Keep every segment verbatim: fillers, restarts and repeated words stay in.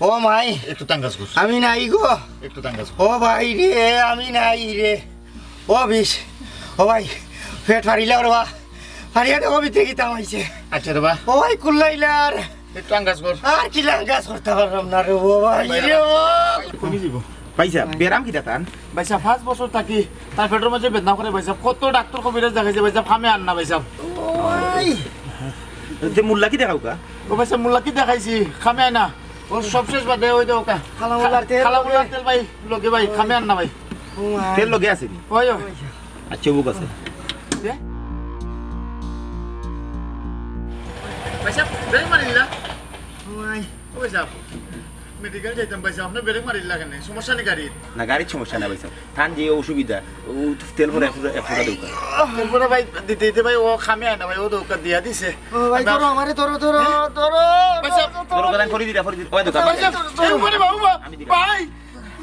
ও মাই, একটু তাঙ্গাস কর। আমি নাই গো। একটু তাঙ্গাস কর। ও ভাই রে, আমি নাই রে। ও বিষ, ও ভাই, পেট ফাড়িলা রে বা। ফাড়িয়া দেখো ভিতরে কিতা অইছে। আচ্ছা রে বা। ও ভাই, কুল্লাইলার। একটু আঙ্গাজ কর। আর কিলা আঙ্গাজ করতাম পারলাম না রে, ও ভাই রে, ও। কমি দিব। ভাইসাব, বেরাম কিতা তান? ভাইসাব, পাঁচ বছর থাকি তার পেটর মাঝে বেদনা করে ভাইসাব। কত ডাক্তার কবিরাজ দেখাইছি ভাইসাব, কামে আয় না ভাইসাব। ওই। তে মোল্লাকে দেখাও কা? ও ভাইসাব, মোল্লাকে দেখাইছি, কামে আয় না। ও সব শেষ বাদে ওই দেও কা। কালামুল্লার তেল কালামুল্লার লগে। তেল ভাই, লগে ভাই, কামে আয় না ভাই। ও ভাই। তেল লগে আছে নি? ওই, ওই। আচ্ছা, বুক আছে। দে। ভাইসাব, ব্রেক মারিলা? ওই। ও ভাইসাব, মেডিকেল যাইতাম ভাইসাব, আপনি ব্রেক মারিলা কেনে? সমস্যা নি গাড়ির? না, গাড়ির সমস্যা না ভাইসাব। তান যে অসুবিধা, ও তেল ভরে এক ফুটা, এক ফুটা দেউকা। তেল ভরে ভাই দিতে দিতে ভাই ও কামে আয় না ভাই, ও দেউকা দিয়া দিছে। ও ভাই, ধরো আমারে, ধরো, ধরো, হ্যাঁ? ধরো, ভাইসাব, ধরো, ধরো। ধরো, ধরো, ধরো, ধরো, ধরো। ওই দেউকা। ভাইসাব, এই উপরে বাবু, আমি দিলাম। ভাই।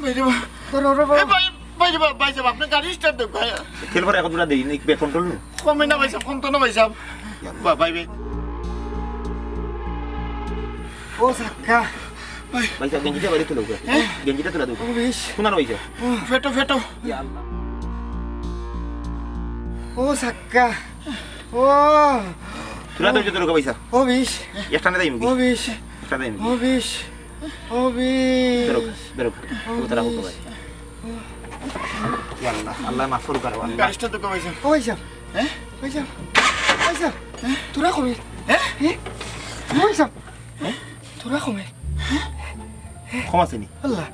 ভাই রে বা। ধরো, ধরো, ধরো। এ ভাই, ভাই রে বা, ভাইসাব, আপনি গাড়ি স্টার্ট দেন, ভাই। তেল ভরে এখন পুরা দেই, নি, ব্রেক কন্ট্রোল নি। কমে না ভাইসাব, কমতো না ভাইসাব। বা-, ভাই, ভাই। ও সাক্কা। ভাই। ভাইসাব, গেঞ্জিটা বাইরে তুলো, হ্যাঁ? গেঞ্জিটা তুলা দেও। ও বিষ। শোনা না ভাইসাব। ফেটো, ফেটো। ইয়া আল্লাহ। ও সাক্কা। ও। তুলা দেও, তুলো ভাইসাব। ও বিষ। একটা না দেই মুখে। ও বিষ। একটা দেই মুখে। ও বিষ। ও বিষ। বেরো, বেরো। ও, তারা হুকুম ভাই। ইয়া আল্লাহ, আল্লাহ মাফ করুক আরো, আল্লাহ। গাড়িটা তো কমাইছে। ও ভাইসাব। হ্যাঁ? ভাইসাব। ভাইসাব। হ্যাঁ? তোরা কমে। হ্যাঁ? হ্যাঁ? ও ভাইসাব। হ্যাঁ? তোরা কমে। কম আছে নি? আল্লাহ।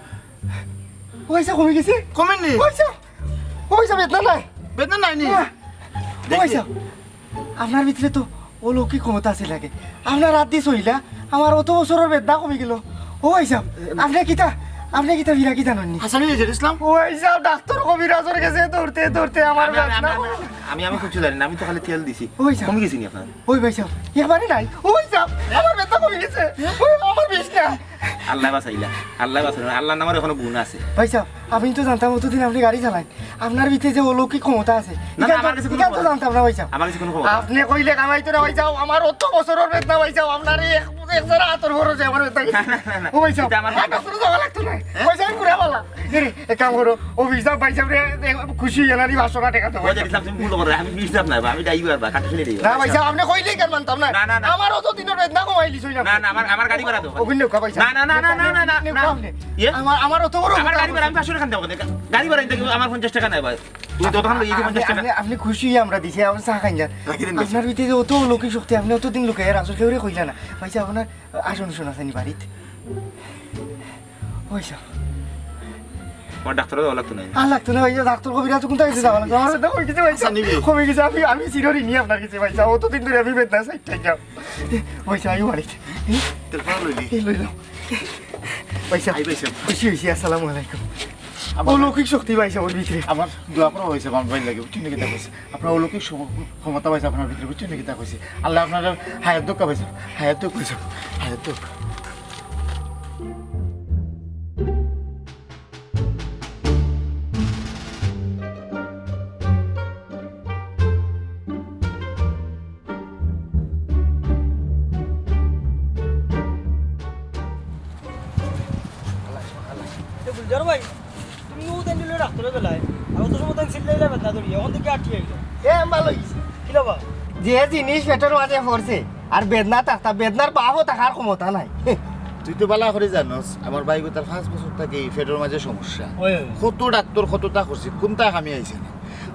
ও ভাইসাব, কমে গেছে? কমেনি? ও ভাইসাব। ও ভাইসাব, বেদনা নাই। বেদনা নাই নি? না। ও ভাইসাব। আপনার ভিতরে তো অলৌকিক ক্ষমতা আছে লাগে। আপনার হাত দি ছইলা, আমার অত বছরর বেদনা কমি গেল। ও ভাইসাব, আপনে কিতা, আপনে কিতা ফিরা কিতা নননি? হাসানি হয়েছে ইসলাম। ও ভাইসাব, ডাক্তার কবিরাজর গেছে দৌড়তে দৌড়তে আমার আমি, আমি, বেদনা আমি, আমি, আমি, আমি কিচ্ছু জানি না, আমি তো খালি তেল দিছি। ও ভাইসাব। কমি গেছে নি আপনার? ওই ভাইসাব, একবারে নাই। ও ভাইসাব, আমার বেদনা কমি গেছে। ওই আমার বিষ না। আল্লাহ বাঁচাইলা, আল্লাহ বাঁচাইলা, আল্লাহর নামর এখনো গুণ আছে। ভাইসাব, আমি তো জানতাম অতদিন আপনে গাড়ি চালাইন। আপনার ভিতরে যে অলৌকিক ক্ষমতা আছে, না, না, ইখান তো, আমার কাছে কোনো ইখান তো ক্ষমতা জানতাম না, ভাইসাব। আমার কাছে কোনো ক্ষমতা নাই। আপনে কইলে কামাইতো না, ভাইসাব। আমার অত বছরর বেদনা, ভাইসাব। আপনার এই এক, এক জোড়া আতর ভরসে আমার বেদনা গেছে। না, না, না, না। ও ভাইসাব, এটা আমার আর ডাক্তার যাওয়া লাগতো না। হ্যাঁ? ভাইসাব, আমি ঘুরে পালা। এ রে, এক কাম করো, ও ভাইসাব, ভাইসাব রে, এ, খুশি হইয়া নানি পাঁচশো টাকা দেও। ও, ভাইসাব, তুমি ভুল করো, আমি ভাইসাব না, আমি ড্রাইভার বা, কাটা ফেলে দিই। না, ভাইসাব, আপনে কইলেই কেন মানতাম না? না, না, না। আমার অত দিনর বেদনা কমাইলিছ না। না, না, আমার, আমার গাড়ি ভাড়া দেও। ও, ভিন্ন কথা, ভাইসাব। না, না, না। ইয়ে? আমার, আমার অত বড় আমার কথা গাড়ি ভাড়া, আমি পাঁচশো টাকা দেবো। গাড়ি ভাড়া দিতে আমার পঞ্চাশ টাকা নাই ভাই। তুমি যতক্ষণ লইয়া দিও পঞ্চাশ টাকা। আপনে, আপনে খুশি হইয়া আমরা দিছি, আমরা চা খাই না। রাখি দেন, ভাই। আপনার ভিতরে যে অত অলৌকিক শক্তি, আপনে অতদিন লুকাইয়া রাখছো, কেউরে কইলা না। ভাইসাব, আপনার আসন উসন আছে নি বাড়িত? ভাইসাব। আমার ডাক্তারও যাওয়া লাগতো না। আর লাগতো না, ভাইসাব, ডাক্তার কবিরাজ কোনটা গেছে যাওয়া লাগতো? আমার তো কমে গেছে, ভাইসাব। আচ্ছা, নিবি। কমে গেছে, আমি, আমি চিরঋণী আপনার কাছে, ভাইসাব। অতদিন ধরে আমি বেদনা চাই, ঠিক আছে। ভাইসাব, আইও বাড়িত। তোর ফোন লইলি? এই লইলাম। ভাইসাব, আই ভাইসাব। খুশি হইছি, আসসালামু আলাইকুম। আমার অলৌকিক শক্তি ভাইসাব ওর ভিতরে। আমার দোয়া করা হয়েছে, আমার ভাই লাগে, বুঝছেন নি কিতা কইছে? আপনার অলৌকিক সম-, ক্ষমতা ভাইসাব আপনার ভিতরে, বুঝছেন নি কিতা কইছে? আল্লাহ আপনার হায়াত দোক ভাইসাব, হায়াত দোক ভাইসাব, হায়াত দোক। এ গুলজার ভাই, তুমি ও দিন দিলে ডাক্তারে বেলায়, আর অত সময় তাই চিল্লাইলা বেদনা ধরিয়া, অখন দেখি আটি আইলো। এ, আমি ভালা অইছি। কিলা বা? যে জিনিস পেটর মাঝে পড়ছে, আর বেদনা থাকতা, বেদনার বাপও থাকার ক্ষমতা নাই। তুই তো ভালা করি জানোস, আমার ভাইগুতার পাঁচ বছর থাকি পেটর মাঝে সমস্যা। ওই, ওই। কত ডাক্তার, কততা করছি, কোনটা কামে আইছে না।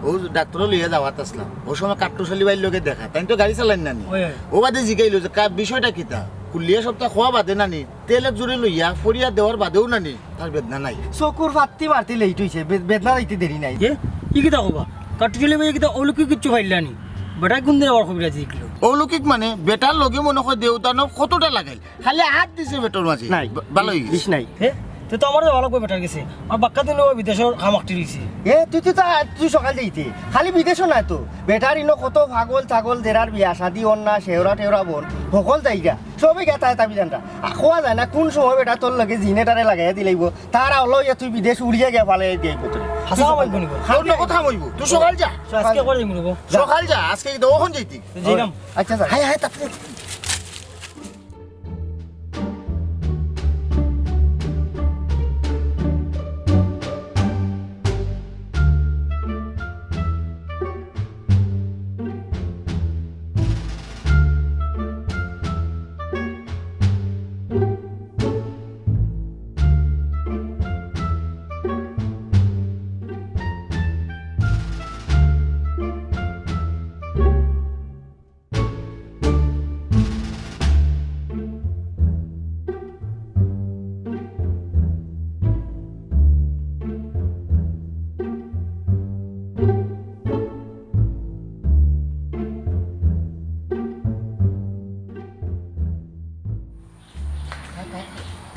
ও ডাক্তার লইয়া যাওয়াত আসলাম, ও সময় কাট্টুশালী ভাইর লগে দেখা, তাইন তো গাড়ি চালাইন না নি। ওই, ওই। ও বাদে জিগাইলো যে, "কা-, বিষয়টা কিতা?" কুল্লিয়া সপ্তাহ খোয়া বাদে না নি, তেল এক জুড়ি লইয়া ফরিয়া দেওয়ার বাদেও না নি, তার বেদনা নাই। চকুর ফাত্তি মারতে লেট হইছে, বে-, বেদনা যাইতে দেরি নাই। এ, ই কিতা কবা? কাট্টুশালী ভাই কিতা অলৌকিক কিচ্ছু পাইলা নি? বেটায় কোন দিন আবার কবিরাজি শিখলো? অলৌকিক মানে বেটার লগে মনে হয় দেউতা নব কতটা লাগাইল, খালি হাত দিছে পেটর মাঝে। নাই। বা-, ভালা অইছে। বিষ নাই। হে? তুই তো আমার যাওয়া লাগবো বেটার গেছে। আর বাক্কা দিন ও বিদেশর খামাকটি রইছে। এ, তুই, তুই তো, তুই সকাল যাইতে। খালি বিদেশও নাই তো। বেটার ইনো কত পাগল ছাগল, যেরার বিয়া শাদি অর না, শেওরা টেওরা বন, হকল যাইগা। সবে গেতা এতা বিধানটা। আর কোয়া যায় না, কোন সময় বেটা তোর লগে জিনেটারে লাগাইয়া দিলাইবো। তার আওলা অইয়া তুই বিদেশ উড়িয়া গিয়া ফালাইয়া দিয়াইবো তোরে। হাছা কইবো নি? অন্য কথা কইবো। তুই সকাল যা। আজকে করে দিমু রে বা। সকাল যা, আজকে কিন্তু ওখান যাইতি। যাইলাম। আচ্ছা, যা। হায়, হায়, তাড়াতাড়ি।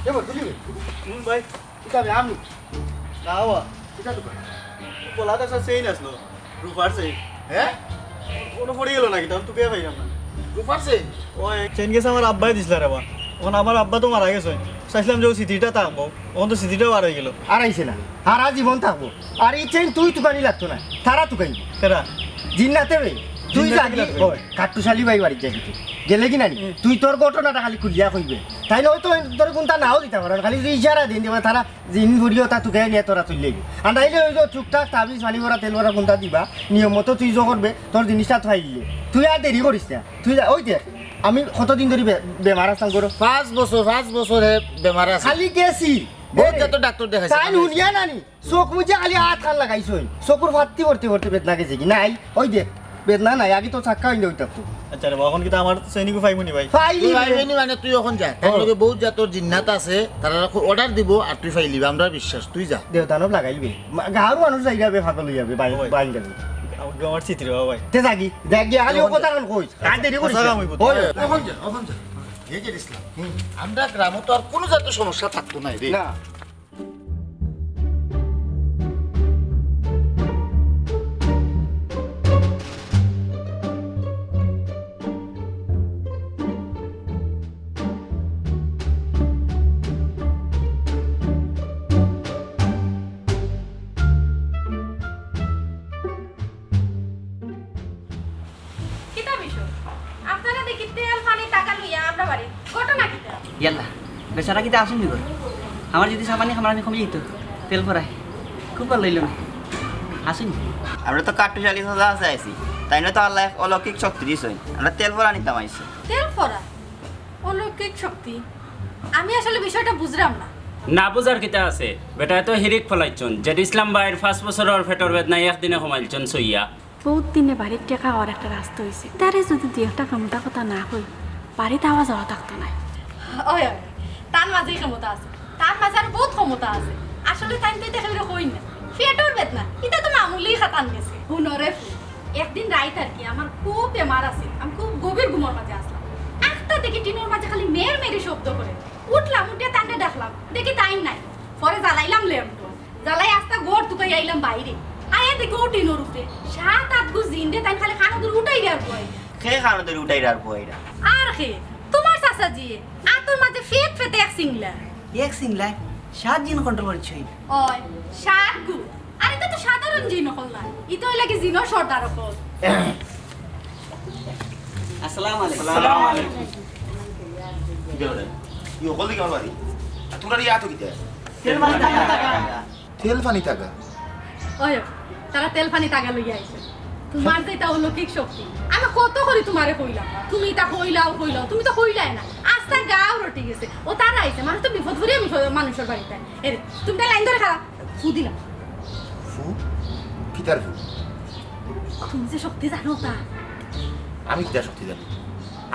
এ বন্ধু, হুম ভাই। কিতা বে, আমি? না বাবা। কিতা দোকান? গলাত একটা চেইন আছিল, রূপার চেইন। হ্যাঁ? কুনো পড়ি গেল নাকি? তখন তো বিয়া পাইলাম না। রূপার চেইন? ওই চেইন গেছে আমার আব্বায় দিছলা রে বা। অখন আমার আব্বা তো মারা গেছে। চাইছিলাম যে ও স্মৃতিটা থাকবো, অখন তো স্মৃতিটাও বার অই গেল। আর আইছে না, হারা জীবন থাকবো। আর ই চেইন তুই তুকানি লাগতো না, তারা তুকাইবো। কেরা? জিন্নাতে বে, তুই জিন্নাতে যাগি, কিলা তুকাইবো? ওই, কাট্টুশালী ভাই বাড়িত যাগি তুই। গেলে কি নানি? হুম। তুই তোর ঘটনাটা খালি খুলিয়া কইবে। তাইন অয়তো তোরে কুনটা নাও দিতা পারইন, খালি তুই ইশারা দিন দিবা, তারা জিন ভরিও তা তুকাইয়া নিয়া তোরা তুলি লইবি। আর নাইলে ওই যে চুকটাক তাবিজ, পানি ভরা, তেল ভরা কুনটা দিবা, নিয়ম মতো তুই জো করবে, তোর জিনিসটা তো পাইলে। তুই আর দেরি করিস না, তুই যা, ওই দেখ, আমি কতদিন ধরি বে-, বেমার আছলাম গো। পাঁচ বছর, পাঁচ বছর হে বেমার আছে। খালি গেছি। বহুত এরে, জাতর ডাক্তার দেখাইছি। তাইন হুনিয়া নানি, চোখ মুজে খালি আত খান লাগাইছইন। চকুর ফাত্তি পড়তে পড়তে বেদনা গেছে কি? নাই, ওই দেখ, বেদনা নাই, আগে তো চাক্কা অইলে অইতাম তো। আচ্ছা রে বা, অখন কিতা আমার চেইনগু পাইমু নি ভাই? পাইলি তুই রে। পাইবে নি মানে তুই অখন যা। তার ও। লগে বহুত জাতর জিন্নাত আছে, তারা অর্ডার দিব আর তুই পাইলিবে, আমরা বিশ্বাস, তুই যা। দেও দানব লাগাইবে। মা-, গাঁওর মানুষ যাইগা বে, পাগল অইয়া যাবে, বাইন, ওই। বাইন যাবে। আমার, আমার স্মৃতি রে বাবা ভাই। তে যাগি, যাগি, খালি ও অখন কথা যা। কান কইস। আর দেরি করিস হাছা না। কাম অইবো তো। ওই, ওই। অখন যা, অখন যা। এই যে ইসলাম, হুম। আমরা গ্রামো তো আর কুনু জাতর সমস্যা থাকতো নায় রে। না। কিতা বিষয়? আপনারা দেখি তেল পানি টাকা লইয়া আমরা বাড়ি। ঘটনা কিতা? ইয়াল্লা, বেচারা কিতা আছইন নি ঘর? আমার যদি সামান্য খামারানি কমি যেত, তেল ভরাই। খুব ভালা অইলো না। আছইন নি? আমরা তো কাট্টুশালী চাচা আছে আইছি। তাইন তো আল্লায় এক অলৌকিক শক্তি দিছইন। আমরা তেল ভরা নিতাম আইছি। তেল ভরা? অলৌকিক শক্তি? আমি আসলে বিষয়টা বুঝরাম না। না বুঝার কিতা আছে? বেটায় তো হিরিক ফালাইছইন। জেড ইসলাম ভাইর পাঁচ বছরর পেটর বেদনা একদিনে কমাইলছইন ছইয়া। বউত দিনে বাড়িত টেকা অওয়ার একটা রাস্তা অইছে। তারে যুদি দুই একটা ক্ষমতা কথা না কই, বাড়িত আওয়া যাওয়া থাকতো নায়। অয়, অয়, তান মাঝেউ ক্ষমতা আছে, তান মাঝে আরো বউত ক্ষমতা আছে। আসলে তাইন তো ইতা কেউরে কইন না। পেটর বেদনা, ইতা তো মামুলি খাতান গেছে। হুনো রে ফুত, একদিন রাইত আর কি আমার খুব বেমার আছিল, আমি খুব গভীর ঘুমর মাঝে আছলাম। আখতা দেখি টিনর মাঝে খালি মের মেরি শব্দ করে। উঠলাম, উঠিয়া তানরে ডাকলাম, দেখি তাইন নাই। পরে জ্বালাইলাম লেম্প। জ্বালাই আস্তা ঘর তুকাই আইলাম বাইরে। আইয়া দেখি ও টিনর উপরে সাত আটগু জিন রে, তাইন খালি কানো ধরি উঠাইরার বওয়াইরা। কে কানো ধরি উঠাইরার বওয়াইরা? আর কে? তুমার চাচাজিয়ে। আতর মাঝে ফেত ফেতে এক চিংলা। এক চিংলায় সাত জিন কন্ট্রোল করছইন? অয়, সাতগু। আর ইতা তো সাধারণ জিন অকল নায়, ইতা অইলা গি জিনর সর্দার অকল। আসসালামু আলাইকুম। আসসালামু আলাইকুম। কিতা অইলো? ই অকল দেখি আমার বাড়ি। আর তুমরার ই আতো কিতা? তেল পানি টাকা। তেল পানি টাকা? ওই, তারা তেল পানি টাকা লইয়া আইছে। তুমার যে ইতা অলৌকিক শক্তি, আমি কত করি তুমারে কইলাম, তুমি ইতা কইলাও কইলাও, তুমি তো কইলায় না। আস্তা গাঁও রটি গেছে। ও তারা আইছে, মানুষ তো বিপদ পড়িয়া বিপদ, মানুষর বাড়িত আয়। এরে, তুমি তাই লাইন ধরি খাড়া। ফু দিলাম। ফু? কিতার ফু? তুমি যে শক্তি জানো তা। আমি কিতার শক্তি জানি?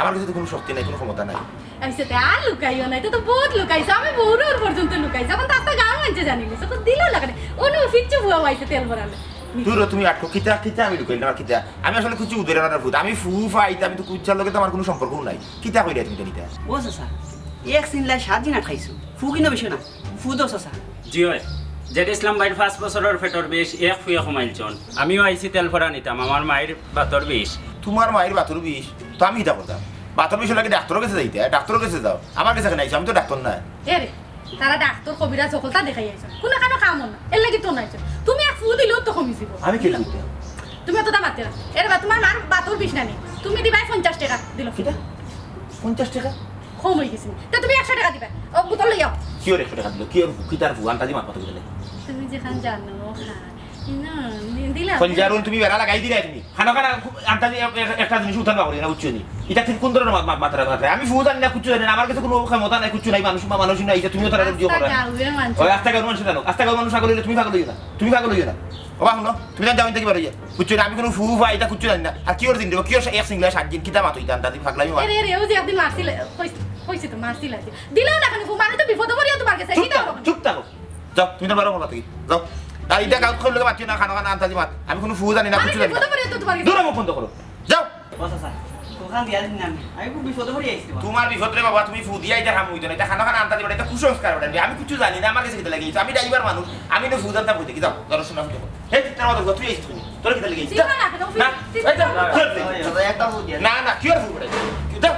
আমার কাছে তো কুনু শক্তি নাই, কুনু ক্ষমতা নাই। আইছে তে আর লুকাইও না, ইতা তো বউত লুকাইছো, আমি বউরর পর্যন্ত লুকাইছি। অখন তো আস্তা গাঁও মানষে জানি গেছে, তো দিল লাগানে। অনু ফিচ্ছু ফুয়া আইছে তেল ভরালে। দূর, তুমি আটকো, কিতা, কিতা আমি লুকাইলাম আর কিতা? আমি আসলে কুচ্ছু বুঝরাম না ফুত। আমি ফু ফাই, ইতা আমি তো কুচ্ছার লগে তো আমার কুনু সম্পর্কও নাই। কিতা কইরায় তুমি ইতা? ও চাচা, এক চিংলায় সাত জিন আটকাইছো। ফু কিনো বিষয় না। ফু দেও চাচা। জি অয়। জেড ইসলাম ভাইর পাঁচ বছরর পেটর বিষ এক ফুয়ে কমাইলছইন। আমিও আইছি তেল ভরা নিতাম, আমার মাইর বাতর বিষ। তুমার মাইর বাতর বিষ? তো আমি কিতা করতাম? বাতর বিষর লাগি ডাক্তরর গেছে যাইতায়, ডাক্তরর গেছে যাও। আমার গেছে কেনে আইছো? আমি তো ডাক্তর নায়। এরে, তারা ডাক্তর কবিরাজ হকলতা দেখাই আইছইন। কুনু কানো কাম অর না। এরলাগি তো নাইছইন। তুমি এক ফু দিলেও তো কমি যিবো। আমি কিতা কইতাম? তুমি অততা মাতিও না। এরে বা, তুমার মার বাতর বিষ নানি। তুমি দিবায় পঞ্চাশ টেকা দিলাও। কিতা? পঞ্চাশ টেকা? কম অইগেছে। তে তুমি একশো টেকা দিবায়। অউ বোতল লইয়াও। কিওর একশো টেকা দিলাও? কিওর, কিতার ফু? আন্তাজি মাত মাতো কিতার লাগি? তুমি যেখান জানো, খান। না, নি-, দিলাম। কইলজার অইন তুমি বেড়া লাগাই দিরায় তুমি। খানো খানা আন্তাজি এক-, এক-, একটা জিনিস উঠান না করি না, বুঝছো নি? ইতা ঠিক কুন ধরনর মাত, মাত, মাতরায়, মাতরায়? আমি ফু জানি না, কুচ্ছু জানি না, আমার গেছে কুনু ক্ষমতা নাই, কুচ্ছু নাই, মানুষ, মানুষ নাই, ইতা তুমিও তারা আস্তা গাঁওর মানুষ। ওই আস্তা গাঁওর মানুষ জানো, আস্তা গাঁওর মানুষ পাগল অইলে তুমি পাগল অইও না, তুমি পাগল অইও না। ওবা হুনো, তুমি জান যাও ইন থাকি বার অইয়া। বুঝছো নি? আমি কুনু ফু ফা ইতা কুচ্ছু জানি না। আর কিওর জিন রে, কিওর এক চিংলায় সাত জিন, কিতা মাতো ইতা আন্তাজি পাগলামি মাত। এরে, এরে, অউ যে একদিন মারছিল, কইছ-, কইছি তো মারছিল আর কি। দিলাও না কেনে ফু, মানুষ তো বিপদো পড়িয়া তুমার গেছে, চুপ কিতা থাকো, করবো? চুপ থাকো। যাও, তুমি তো বারো কথা থাকি। যাও। আর ইতা গাঁওত কইলে মাতিও না, খানো খানা আন্তাজি মাত। আমি কুনু ফু জানি না, মানে কুচ্ছু জানি না। বিপদো পড়িয়া তো তুমার গেছে। দূর মুখ বন্ধ করো। যাও। ও চাচা, না, দিয়া দিন না আমি। আমি খুব বিপদে পড়ি আইছি বা। তোমার বিপদ রে বাবা, তুমি ফু দিয়া ইতা কাম অইতো না, ইতা খানা খানা আনতা দিবা, ইতা কুসংস্কার ওটা। আমি কিচ্ছু জানি না, আমার গেছে কিতা লাগি। আমি ড্রাইভার মানুষ, আমি তো ফু জানতাম কইতে কি যাও, ধরো শোনা ফু দেখো। হে, তার মতো তুই আইছিস তুমি, তোর কিতা লাগি? দিবা না, কেন? না, এই তো, ধর দে। দাদা, একটা ফু দিয়া। না, না, কি আর ফু বেটা? কি দাও?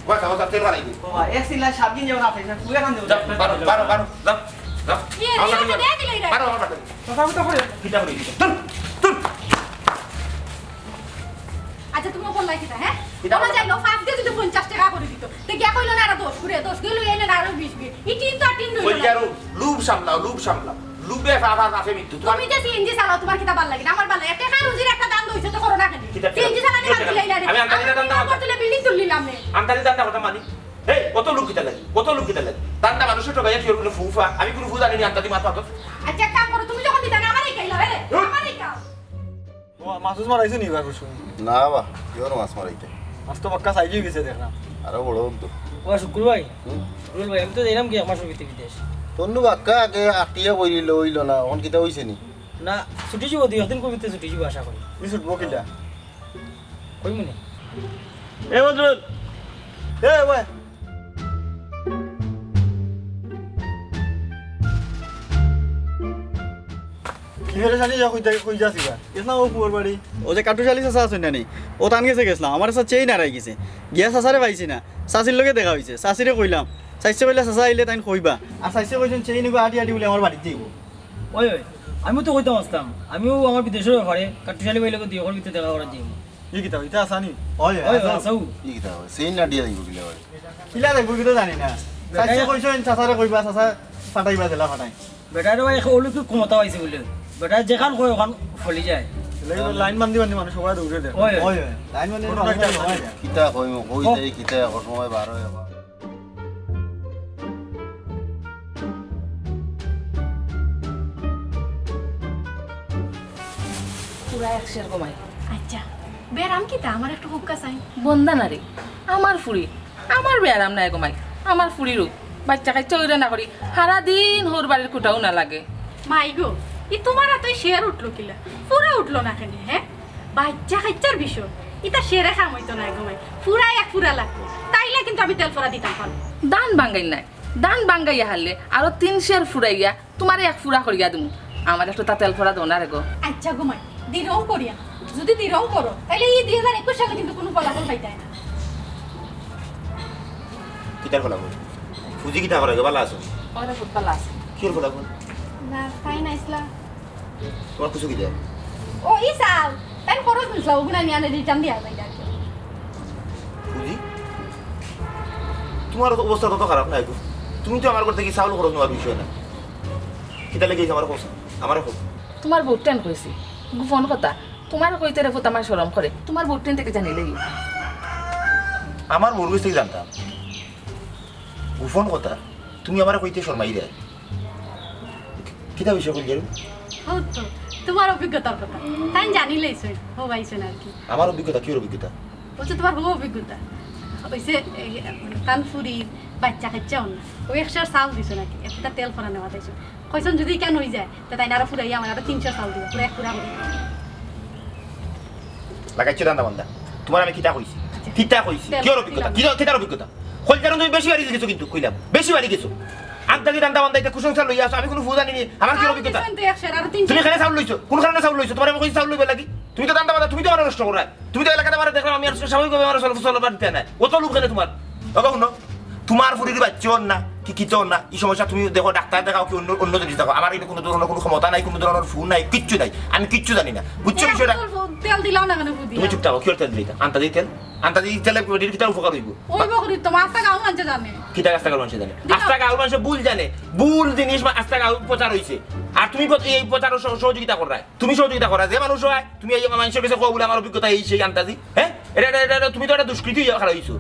ওয়া, খাওয়া, তেল বাড়াই দে। বাবা, এক সিলাই সাত দিন যাবো না, আপনি ফু এখন দেবো। যাও, বারো, বারো, বারো, যাও, যাও। কি রে, আমার রিয়া বাড়ি তো যাও। দেয়া দিল এটা। বারো, আমার বাড়ি। কথা কথা করে। কিতা করে? ধর, ধর। আচ্ছা, তুমি বললাই কিতা, হ্যাঁ? কিতা ওরা বললা? যাইলো, পাঁচ দিয়ে যদি পঞ্চাশ টাকা করে দিত। তে গিয়া কইলো না, আরো দশ ঘুরে, দশ গেলো, এনে না, আরো বিশ ঘুরে। এই টিন তো আর টিন রইলো ওই না। যারো, লোভ সামলাও, লোভ সামলাও। লোভে ফা-, ফা-, ফাঁসে মৃত্যু। তোমার তুমি যে সিএনজি চালাও, তোমার কিতা ভালা লাগে না? আমার ভালা লাগে। টেকা রুজির একটা দাম দইছে তো করো না কেন? কিতা সিএনজি চালানি কিতা ভালো লাগে না। আমি আন্তাজি দাম দাম আমার তুলে বিল্ডিং তুললিলাম নে। আন্তাজি দাম দাম কথা মানি। এই, কত লোভ কিতা লাগে? কত লোভ কিতা লাগে? দান্দা মানুষের ঠকাইয়া কি ওর কোনো ফুফা? আমি কোনো ফু জানি না, আন্তাজি মাত মাতো। আচ্ছা, এক কাম করো, তুমি যখন দিতা না, আমারই খাইলাও, রে, ধুর। আমারই খাও। ও, মাছ উছ মারাইছো নি এবার পরশু? না বা, কিওর মাছ মারাইতে? মাছ তো বাক্কা সাইজ অই গেছে দেখলাম। আরো বড় অউক তো। ও, শুক্কুর ভাই। হুম? শুক্কুর ভাই, আমি তো যাইলাম কি এক মাসর ভিতরে বিদেশ। তন্নু বাক্কা আগে আটিয়া বইলিল, অইল না, অখন কিতা অইছে নি? না, ছুটি যিবো, দুই একদিন কবিতে ছুটি যিবো আশা করি। ই ছুটবো কিলা? কইমু নি? এ বদরুল, এ ভাই। কিরে শালি, যা কইতে, কই যাস ইবার? গেছলাম ও পুয়ার বাড়ি। ও যে কাটুশালি চাচা আছইন না নি? ও তান গেছে গেছলাম। আমার একটা চেইন হারাই গেছে। গিয়া চাচারে পাইছি না। চাচির লগে দেখা অইছে। চাচিরে কইলাম। চাচিয়ে কইলা চাচা আইলে তাইন কইবা। আর চাচিয়ে কইছইন চেইন ইবা আটি আটি বুলে আমার বাড়িত যাইবো। ওই, ওই, আমিও তো কইতাম আসতাম। আমিও আমার বিদেশর ব্যাপারে কাটুশালি ভাইর লগে দুই অক্ষর ভিতরে দেখা করার যাইমু। ই কিতা, ইতা আসানি? ওই, ওই, ওই, আসাও। আসাও। ই কিতা, চেইন আটিয়া যাইবো কিলা ভাই? কিলা যাইবো কিতা জানি না। বেটা চাচিয়ে কইছইন চাচারে কইবা, চাচা ফাটাইবা দিলা ফাটাই। বেটার ভাই অলৌকিক ক্ষমতা পাইছে বুলে। বেটা যেখান কয় ওখান ফলি যায়। লাইন বান্ধি বান্ধি মানুষ সবাই দৌড়ে দেয়। ওই। ওই, ওই। লাইন বান্ধি কোনো মানুষ একটা সবাই যায়। কিতা কইমু, কই যাই, কিতা এক সময় বার অয় আবার। পুরা এক সের গো মাই। আচ্ছা, বেরাম কিতা? আমার একটু হুক্কা চাই। বন্দা না রে, আমার ফুরি, আমার বেরাম নাই গো মাই, আমার ফুরিরও। বাইচ্চা কাইচ্চা অইরা না করি, হারা দিন হউর বাড়ির কুটাও না লাগে। মাই গো, ই তুমার আতো শের উঠলো কিলা? ফুরা উঠলো না কেনে, হে? বাইচ্চা কাইচ্চার বিষয়, ইতা শেরে কাম অইতো নায় গো মাই। ফুরা এক ফুরা লাগবো, তাইলে কিন্তু আমি তেল ফুরা দিতাম পারমু। দান বাঙ্গাইর নায়, দান বাঙ্গাইয়া হারলে আরো তিন শের ফুরাইয়া তুমারে এক ফুরা করিয়া দিমু। আমারে একটু তা তেল ফুরা দেও না রে গো। আচ্ছা গো মাই, দিরাম করিয়া। যুদি দিরাম করো, তাইলে ই দুই হাজার একুশ সালে কিন্তু কুনু ফলাফল পাইতায় না। কিতার ফলাফল? ফুজি কিতা করে গো, ভালা আছো? ওরে খুব ভালা আছে। কির ফলাফল? না, তাইন আইছলা। তুমার কিছু কিতা? ও, ই চাউল। তাইন খরচ নিছলা, ওগুলা নিয়া আনে return দিয়া যাই আর কি। ফুজি? তুমার অবস্থা তত খারাপ নায় গো। তুমি তো আমার ঘর থাকি চাউল খরচ নেওয়ার বিষয় না। কিতা লাগি আমারে কও? আমারে কও। তুমার বউরে কইছি, গোপন কথা। তুমারে কইতে রে পুত আমার শরম করে। তুমার বউরে থাকি জানিলে কি? আমার বউর গেছ থাকি জানতাম? গোপন কথা? তুমি আমারে কইতে শরমাইরায়? কিতা বিষয় কইলে? ও তো, তুমার অভিজ্ঞতার কথা। তাইন জানিলাইছইন, হবাইছইন আর কি। আমার অভিজ্ঞতা? কির অভিজ্ঞতা? ও তো তুমার হউ অভিজ্ঞতা। অইছে, এই, তান ফুরির বাইচ্চা কাইচ্চা অইন না। অউ এক শের চাউল দিছইন আর কি, একটা তেল ফুরা নেওয়াত আইছইন। কইছইন যুদি ইখান অইযায়, তে তাইন আরো ফুরাইয়া আমারে আরো তিন শের চাউল দিবা, পুরা এক ফুরা করি। লাগাইছো ধান্দা বান্দা। তুমারে আমি কিতা কইছি? আচ্ছা। কিতা কইছি? তেল কির অভিজ্ঞতা? দিলাম। কির, কিতার অভিজ্ঞতা? কইলাম তুমি বেশি বাড়ি গেছো কিন্তু, কইলাম। বেশি বাড়ি গেছো। আন্তাজি ধান্দা বান্দা, ইতা কুসংস্কার লইয়া আছো, আমি কুনু ফু জানি নি। আমার কির অভিজ্ঞতা? দিছইন তো এক শের, আরো তিন তুমি শের। কেনে চাউল লইছো? কুন কারণে চাউল লইছো? তুমারে আমি কইছি চাউল লইবার লাগি? তুমি তো ধান্দা বান্দা, তুমি তো আমারে নষ্ট করায়। তুমি তো এলাকাত আমারে দেখলাম, আমি আর স্বাভাবিকভাবে আমার চল-, চলবার দিতে নাই। অত লোভ কেনে তুমার? বাবা, হুনো, তুমার ফুরির বাইচ্চা অইন না, কি কিতা অইন না, ই সমস্যা তুমি দেখো, ডাক্তার দেখাও, কি অন্য, অন্য জিনিস দেখাও। আমার ইনো কুনু ধরনর কুনু ক্ষমতা নাই, কুনু ধরনর ফু নাই, কিচ্ছু নাই, আমি কিচ্ছু জানি না। বুঝছো বিষয়টা? তেল দিলাও না কেনে ফুদি? তুমি চুপ থাকো, কিয়র তেল দিলাইতা? আন্তাজি তেল, আন্তাজি তেলে বেটির কিতা উপকার অইবো? অইবো করি তো, আস্তা গাঁওর মানষে জানে। কিতা আস্তা গাঁওর মানষে জানে? দিলাও। আস্তা গাঁওর মানষে ভুল জানে, ভুল জিনিস মা-, আস্তা গাঁও প্রচার অইছে। আর তুমি প্রচ-, এই প্রচারর সহ-, সহযোগিতা কররায়। তুমি সহযোগিতা কররায়, যে মানুষ অয়, তুমি এই মানষর গেছে কও বুলে আমার অভিজ্ঞতা এই সেই আন্তাজি, হে? ইটা, ইটা, ইটা, ইটা তুমি তো একটা দুষ্কৃতী অইয়া খাড়া অইছো।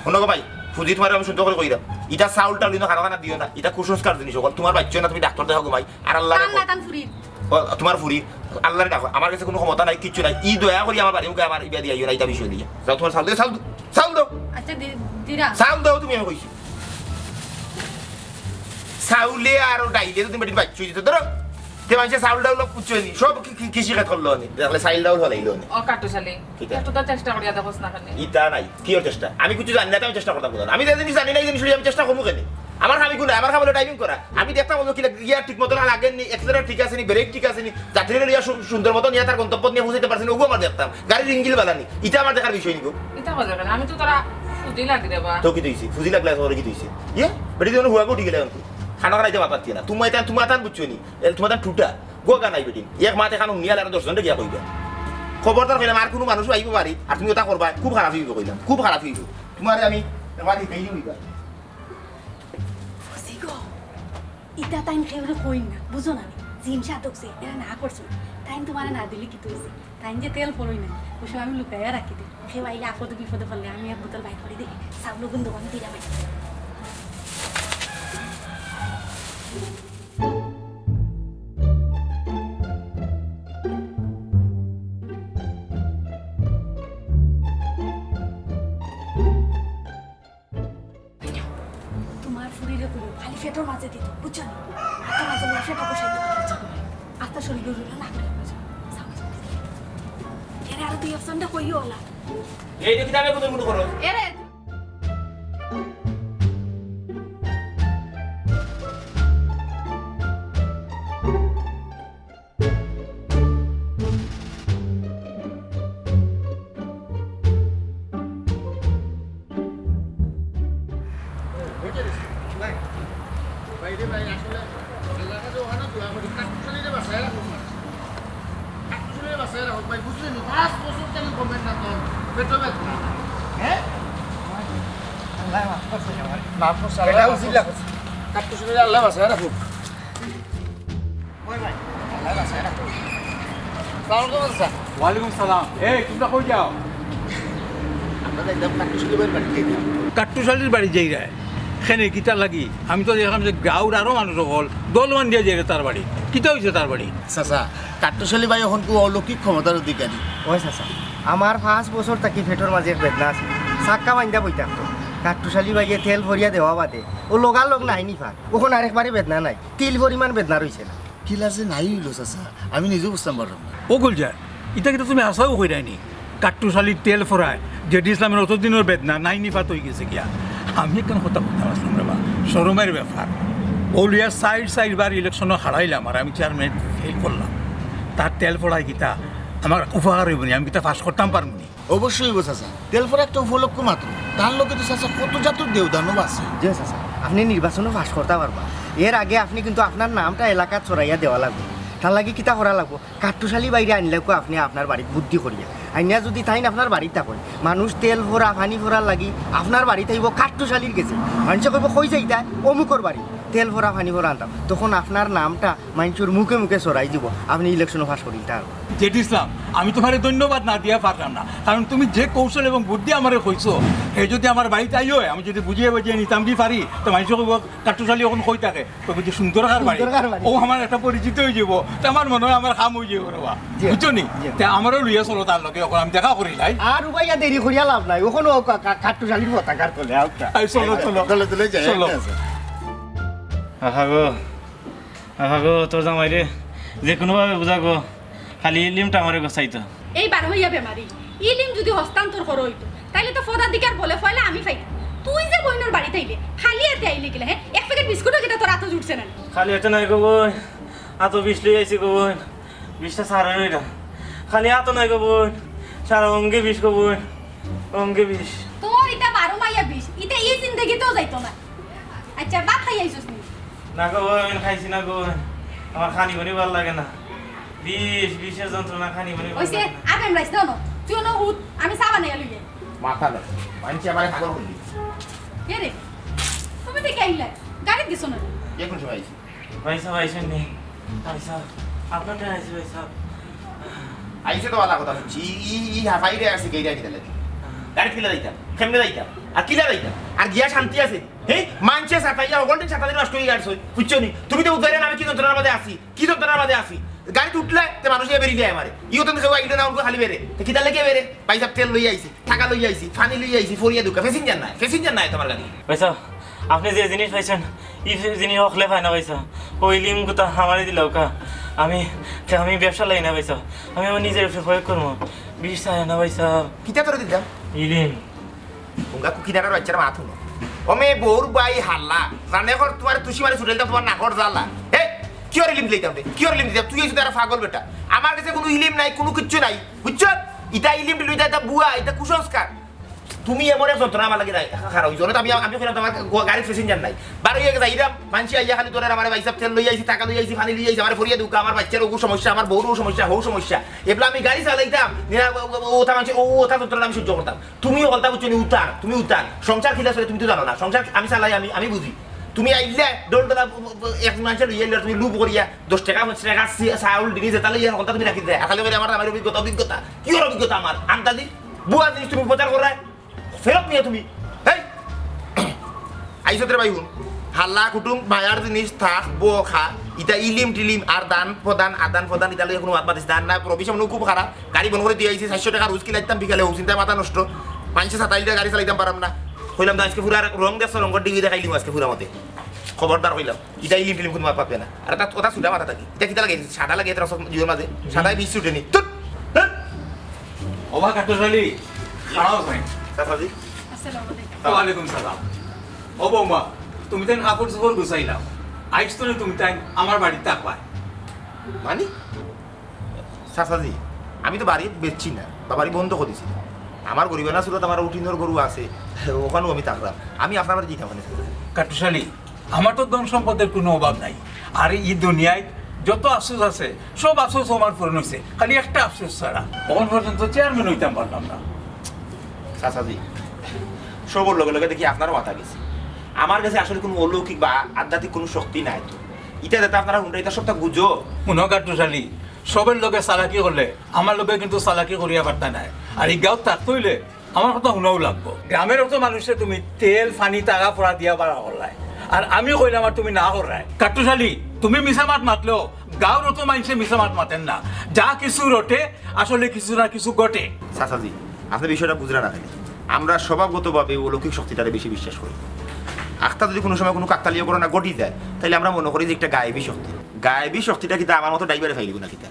হুনো গো ভাই, ফুজি তুমারে আমি সুন্দর করি কইরাম, ইটা চাউল টাউল ইনো খানা খানা দিও না, ইটা কুসংস্কার জিনিস অকল। তুমার বাইচ্চা না, তুমি ডাক্তার দেখাও গো ভাই। আর আল্লারে তান কও। না, তান ফুরির। ও, তুমার ফুরির। আল্লারে ডাকো, আমার গেছে কুনু ক্ষমতা নাই, কিচ্ছু নাই। ই দয়া করি আমার বাড়ি মুখে আমার ইবা দিয়া আইও না, ইটা বিষয় নিয়া। যাও, তুমার চাউল দেও, চাউল দেও, চাউল দেও। আচ্ছা, দি-, দিরা। চাউল দেও তুমি, আমি কইছি। চাউলে আর ডাইলে তো তুমি বেটির বাইচ্চা অইছে, ধরো। তে মানষে চাউল ডাউল বুঝছো নি? সব কি, কি, কৃষি খেত করলো নি? দেখলে চাউল ডাউল ফলাইলো নি? ও কাট্টুশালী, কিতা? একটু তো চেষ্টা করিয়া দেখোস না কেনে? ইতা নাই, কিওর চেষ্টা? আমি কিচ্ছু জানি না, তে আমি চেষ্টা করতাম কুন? আমি যে জিনিস জানি না, এই জিনিস লইয়া আমি চেষ্টা করমু কেনে? আমার কাম ইগু নায়, আমার কাম অইলো driving করা। আমি দেখতাম অইলো কিলা গিয়ার ঠিক মতো লাগে নি, accelerator ঠিক আছে নি, brake ঠিক আছে নি, যাত্রীরে লইয়া সু-, সুন্দর মতো নিয়া তার গন্তব্যত নিয়া পৌঁছাইতে পারছে নি, ওগু আমার দেখতাম। গাড়ির ইঞ্জিন বালা নি, ইতা আমার দেখার বিষয় নি গো। ইতা কইলে কেনে? আমি তো তোরা ফুজি লাগি রে বা। তো কিতা অইছে? ফুজি লাগলে আছে, ওরে কিতা অইছে? ইয়ে, বেটি, তুই হুয়াগো উঠি গেলে এখন। খানা খাইতে মাতাচ্ছি না। তুমার তান, তুমার তান বুঝছো নি? এ, তুমার তান ঠুটা। গোগা নাই বেটি। এক মাতে খানো নিয়াল আর দশ জনরে গিয়া কইবা। খবরদার কইলাম, আর কুনু মানুষ আইবো বাড়িত, আর তুমি ওটা করবা, খুব খারাপ অইবো কইলাম, খুব খারাপ অইবো। তুমারে আমি এবার হিকাই দিমু ইবার। ফুজি গো, ইতা তাইন কেউরে কইন না, বুঝো না নি? জিম সাধক যে, এরা না করছে। তাইন তুমারে না দিলে কিতা অইছে? তাইন যে তেল ফরই না, ওই সময় আমি লুকাইয়া রাখি দেই। কেউ আইলে আপদে বিপদে পড়লে আমি এক বোতল বাইর করি দেই, চাউল গুন দোকানে দিলাম। তুমার ফুরিরে কইও, খালি পেটর মাঝে দিত, বুঝছো নি? আস্তা মাঝে লইয়া পেটো কষাই দিত, বুঝছো নি? আস্তা শরীরো রুলা না করে, বুঝছো? যাও, যাও, যাও। এরে আরো দুই option টা কইও ওলা। এই দেখি, আমি কত মনে করো। এরে। ভাই রে ভাই, আসলে আল্লাহর কাছে ওখানে দোয়া করি, কাট্টুশালীরে বাঁচায় রাখুক না। কাট্টুশালীরে বাঁচায় রাখুক ভাই, বুঝলেন নি? পাঁচ বছর কেন কমেন না তোর পেটো ব্যথা? হ্যাঁ? আল্লাহ মাফ করছে আমার। মাফ করছে, এটা আল্লাহ উচিত মাফ করছে। লাগছে। কাট্টুশালীরে আল্লাহ বাঁচায় রাখুক। ওই ভাই, আল্লাহ বাঁচায় রাখো। সালাম আলাইকুম, চাচা। ওয়ালাইকুম সালাম। এই, তুমরা কই যাও? আমরা যাইতাম কাট্টুশালী ভাইর বাড়িত যাইতাম। কাট্টুশালীর বাড়িত যাইরায়? কেনে, কিতার লাগি? আমি তো দেখলাম যে গাঁওর আরো মানুষ অকল দল বান্ধিয়া যাইরা তার বাড়িত। কিতা অইছে তার বাড়িত? চাচা, কাট্টুশালী ভাই অখন খুব অলৌকিক ক্ষমতার অধিকারী। ওই চাচা, আমার পাঁচ বছর থাকি পেটর মাঝে এক বেদনা আছিল। চাক্কা বান্ধিয়া বই থাকতো। কাট্টুশালী ভাইয়ে তেল ভরিয়া দেওয়া বাদে অউ লগালগ নাই নি ফার। অখন আরেকবারে বেদনা নাই। তিল পরিমাণ বেদনা রইছে না। কিলা যে নাই অইলো চাচা, আমি নিজেও বুঝতাম পারলাম না। ও গুলজার, ইতা কিতা তুমি হাছাউ কইরায় নি? কাট্টুশালীর তেল ফরায়, জেডি ইসলামের অতদিনর বেদনা নাই নি ফাত অইগেছে গিয়া। আমি একখান কথা কইতাম আছলাম রে বা, শরমের ব্যাপার। অউ লইয়া চাইর চাইরবার ইলেকশনো হারাইলাম আর আমি চেয়ারম্যান ফেইল করলাম। তার তেল ফরায় কিতা আমার উপকার অইবো নি? আমি কিতা পাস করতাম পারমু নি? অবশ্যই অইবো চাচা, তেল ফরা একটা উপলক্ষ মাত্র, তার লগে তো চাচা কত জাতর দেওদানও আছে। জি চাচা, আপনে নির্বাচনো পাস করতা পারবা। এর আগে আপনে কিন্তু আপনার নামটা এলাকাত ছড়াইয়া দেওয়া লাগবো। তার লাগি কিতা করা লাগবো? কাট্টুশালী ভাইরে আনলেউক্কা আপনে আপনার বাড়িত বুদ্ধি করিয়া। আনিয়া যুদি তাইন আপনার বাড়িত থাকইন, মানুষ তেল ফরা, পানি ফরার লাগি আপনার বাড়িত আইবো কাট্টুশালীর গেছে। মানষে কইবো, "কই যাইতায়?" "অমুকর বাড়ি, তেল ফরা, পানি ফরা আনতাম।" তখন আপনার নামটা মানষর মুখে মুখে ছড়াই দিবো, আপনে ইলেকশনো পাস করিলতা পারবা। জেডি ইসলাম, আমি তুমারে ধন্যবাদ না দিয়া পারলাম না, কারণ তুমি যে কৌশল এবং বুদ্ধি আমারে কইছো, হে যুদি আমার বাড়িত আইও, আমি যুদি বুঝিয়া বুঝিয়া নিতাম কি পারি, তে মানষে কইবো, "কাট্টুশালী অখন কই থাকে?" কইবো যে, "সুন্দর কার বাড়ি।" সুন্দর কার বাড়ি। অউ আমার একটা পরিচিত অইযিবো, তে আমার মনো অয় আমার কাম অইযিবো রে বা। জি। বুঝছো নি? জি। তে আমারেও লইয়া চলো তার লগে, অখন আমি দেখা করিলাই। আর উবাইয়া দেরি করিয়া লাভ নাই, অখন অউ কা-, কা-, কাট্টুশালীর পতাকার তলে, আউক্কা। আই চলো, চলো। চলো, চলো, যাই, চলো। আচ্ছা। আহা গো, আহা গো, তোর জামাইরে যে কুনুভাবে বুঝা গো, খালি ইলিমটা আমারে গছাইতো। এই বারো মাইয়া বেমারি, ইলিম যুদি হস্তান্তর করা অইতো, তাইলে তো পদাধিকার বলে পয়লা আমি পাইতাম। তুই যে বইনর বাড়িত আইলে, খালি আতে আইলে কিলা, হে? এক প্যাকেট বিস্কুটও কিতা তোর আতো জুটছে না নি? খালি আতে নায় গো বইন, আতো বিষ লই আইছি গো বইন, বিষটা ছাড়ের অইরা। খালি আতো নায় গো বইন, সারা অঙ্গে বিষ গো বইন, অঙ্গে বিষ। তোর ইতা বারো মাইয়া বিষ, ইতা ই জিন্দেগিতেও যাইতো না। আচ্ছা, ভাত খাই আইছস নি? না গো বইন, খাইছি না গো বইন। আমার খানি পানি ভালা লাগে না। বিষ, বিষের যন্ত্রণা, খানি পানি ভালা লাগে না। অইছে, আর বেমরাইস না অনো। তুই অনো হুত, আমি চা বানাইয়া লই আই। মাথা নষ্ট। মানষে আমারে পাগল করি দিছে। কে রে? তুমি তো গাইলা। গাড়িত গেছো না? এখন সময় আইছি। ভাইসাব, আইছইন নি? ভাইসাব, আপনার টাইম আইছি ভাইসাব। আইছে তো ভালা কথা হুনছি। ই, ই, ই হাফাইরে আছে, গেইরা কিতা লাগি? গাড়িত কিলা যাইতাম? কেমনে যাইতাম? আর কিলা যাইতাম? আর গিয়া শান্তি আছে? হে? মানষে সাতাইয়া, অগলটিন সাতাইয়া নষ্ট অইয়া গেছে। বুঝছো নি? তুমি তো বুঝাইরায় না আমি কি যন্ত্রণার মাঝে আছি, কি যন্ত্রণার মাঝে আছি। গাড়িত উঠলে তে মানুষ ইয়া বেরি দেয় আমারে। ইও তো কেউ আইলো না, অনকু খালি বেরে। তে কিতার লাগি বেরে? ভাইসাব তেল লইয়া আইছি, টাকা লইয়া আইছি, পানি লইয়া আইছি, ফরিয়া দুকা। প্যাসেঞ্জার নায়, প্যাসেঞ্জার নায় তুমার গাড়ি। ভাইসাব, আপনে যে জিনিস পাইছইন, ই জিনিস হকলে পায় না ভাইসাব। অউ ইলিম গুতা আমারে দিলাউক্কা। আমি, আমি ব্যবসা লাগি না ভাইসাব, আমি আমার নিজের উপরে প্রয়োগ করবো। বিষ চায় না ভাইসাব। কিতা তোরে দিতাম? ইলিম। হুঙ্গা কুকিনারার বাচ্চার মাত হুনো। ও মেয়ে, বউর বাই হাল্লা। জানে কর তুমারে তুষি মারি ছুটাইতাম তুমার নাকর জ্বালা। এই, কিওর ইলিম দিলাইতাম রে? কিওর ইলিম দিতাম? তুই অইছস তো একটা পাগল বেটা। আমার গেছে কুনু ইলিম নাই, কুনু কিচ্ছু নাই। বুঝছস? ইতা ইলিম দিল, ইতা, ইতা বুয়া, ইতা কুসংস্কার। তুমি এমন এক যন্ত্রণা আমার লাগি রাই-, খারাপ অইছো। অনে তো আমি, আমি কইলাম তো আমার গ-, গাড়িত passenger নাই। বারইয়া যাইরাম, মানষে আইয়া খালি ধরের আমারে, "ভাইসাব, তেল লইয়া আইছি, টাকা লইয়া আইছি, পানি লইয়া আইছি, আমারে ফড়িয়া দেউক্কা, আমার বাচ্চার অউ সমস্যা, আমার বউর অউ সমস্যা, হউ সমস্যা।" এবলা আমি গাড়ি চালাইতাম, নিরা-, ও, ও, ও, ওটা মানষে, ও, ওটা যন্ত্রণা আমি সহ্য করতাম। তুমি হকলতা বুঝছো নি, উতার, তুমি উতার। সংসার কিলা চলে তুমি তো জানো না। সংসার আমি চালাই, আমি, আমি বুঝি। তুমি আইলে, ডোল ডোলা, এক মানষে লইয়া আইলে, তুমি লুভ করিয়া, দশ টেকা, পঞ্চাশ টেকা, চি-, চাউল, ডিম, যেটা লইয়া হকলতা তুমি রাখি দেয়। আর খালি কইরা আমার, আমার অভিজ্ঞতা, অভিজ্ঞতা। কিওর অভিজ্ঞতা আমার? আন্দাজি? বুয়া জিনিস তুমি উপচার কররায়? ফেরত নিও তুমি। এই! আইছত রে ভাই হুন। হাল্লা কুটুম, মায়ার জিনিস, থাক, বো, খা। ইতা ইলিম টিলিম আর দান প্রদান, আদান প্রদান, ইতা লইয়া কুনু মাত মাতিস না। আর না, রবি সামনে খুব খারাপ। গাড়ি বন্ধ করি দিয়া আইছি, চাইরশো টেকা রোজ কিলাইতাম, বিকালে অউ চিন্তায় মাথা নষ্ট। মানষে সাতাইশ টাকা গাড়ি চালাইতাম পারলাম না। কইলাম, "দা, আইজকে পুরা রং দেখছো, রঙর ডিগ্রি দেখাইলিমু আইজকে পুরা মতে।" খবরদার কইলাম। ইতা ইলিম টিলিম কুনু মাত মাতবে না। আর ওটা, ওটা ছুটা মাথা থাকি। ইতা কিতা লাগে? সাদা লাগে, এত রস ইয়র মাঝে। সাদায় বিষ ছুটে নি। ধুর! ধুর! ওবা কাট্টুশ আলী, খাড়াও ভাই। চাচাজি। আসসালামু আলাইকুম। ওয়ালাইকুম সালাম। ও বৌমা, তুমি তাইন কাপড় চোপড় গুছাইলাও। আইজ তনে তুমি তাইন আমার বাড়িত থাকবায়। মানে? চাচাজি, আমি তো বাড়ি বেচছি না, বা বাড়ি বন্ধ করি দিছি। আমার গরিবানা চুরত আমার উটিনর গরু আছে, অখানো আমি থাকরাম। আমি আপনার বাড়িত যাইতাম কেনে, চাচাজি? কাট্টুশ আলী, আমার তো ধন সম্পদের কুনু অভাব নাই। আর ই দুনিয়াত যত আফসোস আছে, সব আফসোস আমার পূরণ অইছে, খালি একটা আফসোস ছাড়া। অখন পর্যন্ত চেয়ারম্যান অইতাম পারলাম না। চাচাজি, সবর লগে লগে দেখি আপনারও মাথা গেছে। আমার গেছে আসলে কুনু অলৌকিক বা আধ্যাত্মিক কুনু শক্তি নাই তো। ইতা যেটা আপনারা হুনরা, ইতা সবটা গুজব। হুনো কাট্টুশ আলী, সবর লগে চালাকি করলে আমার লগে কিন্তু চালাকি করিয়া পারতা নায়। আর ই গাঁওত থাকতে অইলে আমার কথা হুনাও লাগবো। গ্রামের অত মানষরে তুমি তেল, পানি, টাকা পড়া দিয়া বাড়া করলায়, আর আমি কইলাম আর তুমি না কররায়। কাট্টুশ আলী, তুমি মিছা মাত মাতলেও গাঁওর অত মানষে মিছা মাত মাতের না। যা কিছু রটে, আসলে কিছু না কিছু ঘটে। চাচাজি, আপনে বিষয়টা বুঝরা না কেনে? আমরা স্বভাবগতভাবে অলৌকিক শক্তিটারে বেশি বিশ্বাস করি। আখতা যদি কুনু সময় কুনু কাকতালীয় ঘটনা ঘটি যায়, তাইলে আমরা মনো করি যে একটা গায়েবী শক্তি। গায়েবী শক্তিটা কিতা আমার মতো ড্রাইভারে পাইলিব না কিতা?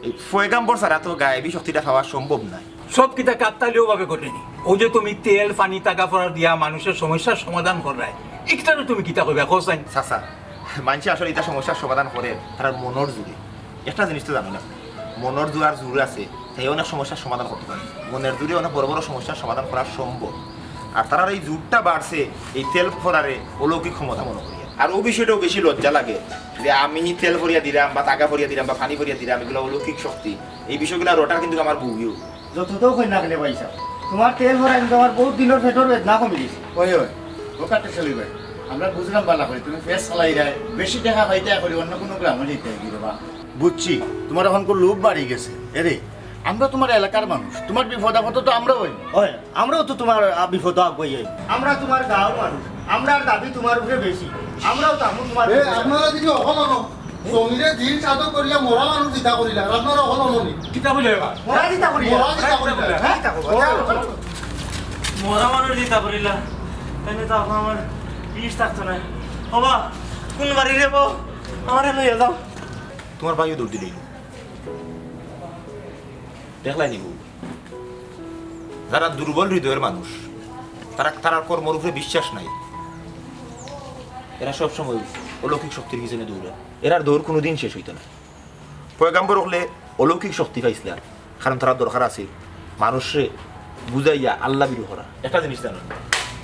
এই পয়গাম্বর ছাড়া তো গায়েবী শক্তিটা পাওয়া সম্ভব নায়। সব কিতা কাকতালীয়ভাবে ঘটেনি। অউ যে তুমি তেল, পানি, টাকা পড়া দিয়া মানষর সমস্যার সমাধান কররায়, ইকটারে তুমি কিতা কইবা, কও চাইন? চাচা, মানষে আসলে ইতা সমস্যার সমাধান করে তারার মনর জোরে। একটা জিনিস তো জানো না, মনর জোর আর জোর আছে, তাই অনেক সমস্যার সমাধান করতে পারে। মনর জোরে অনেক বড় বড় সমস্যার সমাধান করা সম্ভব। আর তারার এই জোরটা বাড়ছে এই তেল পড়ারে অলৌকিক ক্ষমতা মনো করিয়া। আর অউ বিষয়টাও বেশি লজ্জা লাগে যে আমি তেল পড়িয়া দিরাম বা টাকা পড়িয়া দিরাম বা পানি পড়িয়া দিরাম, ইগুলা অলৌকিক শক্তি। ই বিষয়গুলা রটার কিন্তু আমার বউয়েও। যত তো কই না কেনে ভাইসাব, তুমার তেল পড়ায় কিন্তু আমার বউত দিনর পেটর বেদনা কমি গেছে। ওই, ওই, ও কাট্টুশ আলী ভাই, আমরা বুঝরাম ভালা করি, তুমি পেজ চালাইরায়, বেশি টেকা পাইতায় করি অন্য কুনু গ্রামো যাইতায় গি রে বা। বুঝছি, তুমার অখনকু লোভ বাড়ি গেছে। এরে, আমরা তুমার এলাকার মানুষ, তুমার বিপদ আপদো তো আমরাও অই। ওই, আমরাও তো তুমার, আ, বিপদো আগুয়াই আই। আমরা তুমার গাঁওর মানুষ, আমরার দাবি তুমার উপরে বেশি, আমরাও তো আমু তুমার এ, উপরে। আপনারা যদি অকল অনো, জমিরে জিন সাধু করিয়া মরা মানুষ জিতা করিলা, আপনারা অকল অনো নি? কিতা কইলে এবার? মরা জিতা করিলা। মরা জিতা করিলা। হ্যাঁ? জিতা করিলা। মরা মানুষ জিতা করিলা। তাইলে তো এখন আমার বিষ থাকতো না। বাবা, কোন বাড়ি রে বউ? আমারে লইয়া যাও। তুমার ভাইও দৌড় দিল। দেখলাই নি বউ? যারা দুর্বল হৃদয়ের মানুষ, তারা, তারার কর্মর উপরে বিশ্বাস নাই, এরা সব সময় অলৌকিক শক্তির পিছনে দৌড়ায়। এরার দৌড় কোনোদিন শেষ হইতো না। পয়গাম্বর হকলে অলৌকিক শক্তি পাইছিলা, কারণ তারার দরকার আছে মানুষরে বুঝাইয়া আল্লাহ বিরু করা। একটা জিনিস জানো,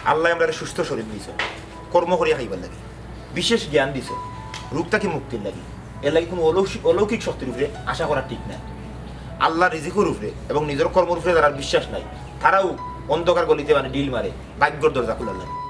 আল্লাহ আমরারে সুস্থ শরীর দিছে, কর্ম করিয়া খাইবার লাগি, বিশেষ জ্ঞান দিছে, রোগ থাকি মুক্তির লাগি। এর লাগি কোনো অলৌকিক, অলৌকিক শক্তির উপরে আশা করা ঠিক না। আল্লাহ রিজিকর উপরে এবং নিজের কর্মর উপরে যারার বিশ্বাস নাই, তারাও অন্ধকার গলিতে মানে ডিল মারে, ভাগ্যর দরজা খোলার লাগি।